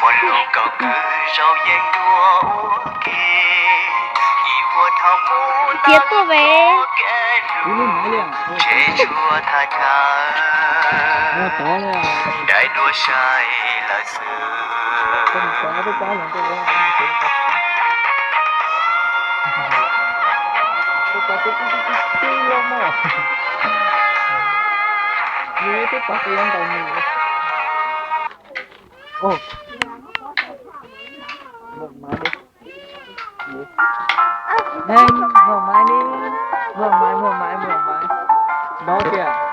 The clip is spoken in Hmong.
Ua lub koj kwv zaum yeej dua ua ke, ib vuag thaum mus Tiav tuaj ve. Ua ke lug, ntshe tsuas thaj chaw dai dua sai lawm xwb. Neeg, muag maiv li, muag maiv, muag maiv, muag maiv. Nov tiag.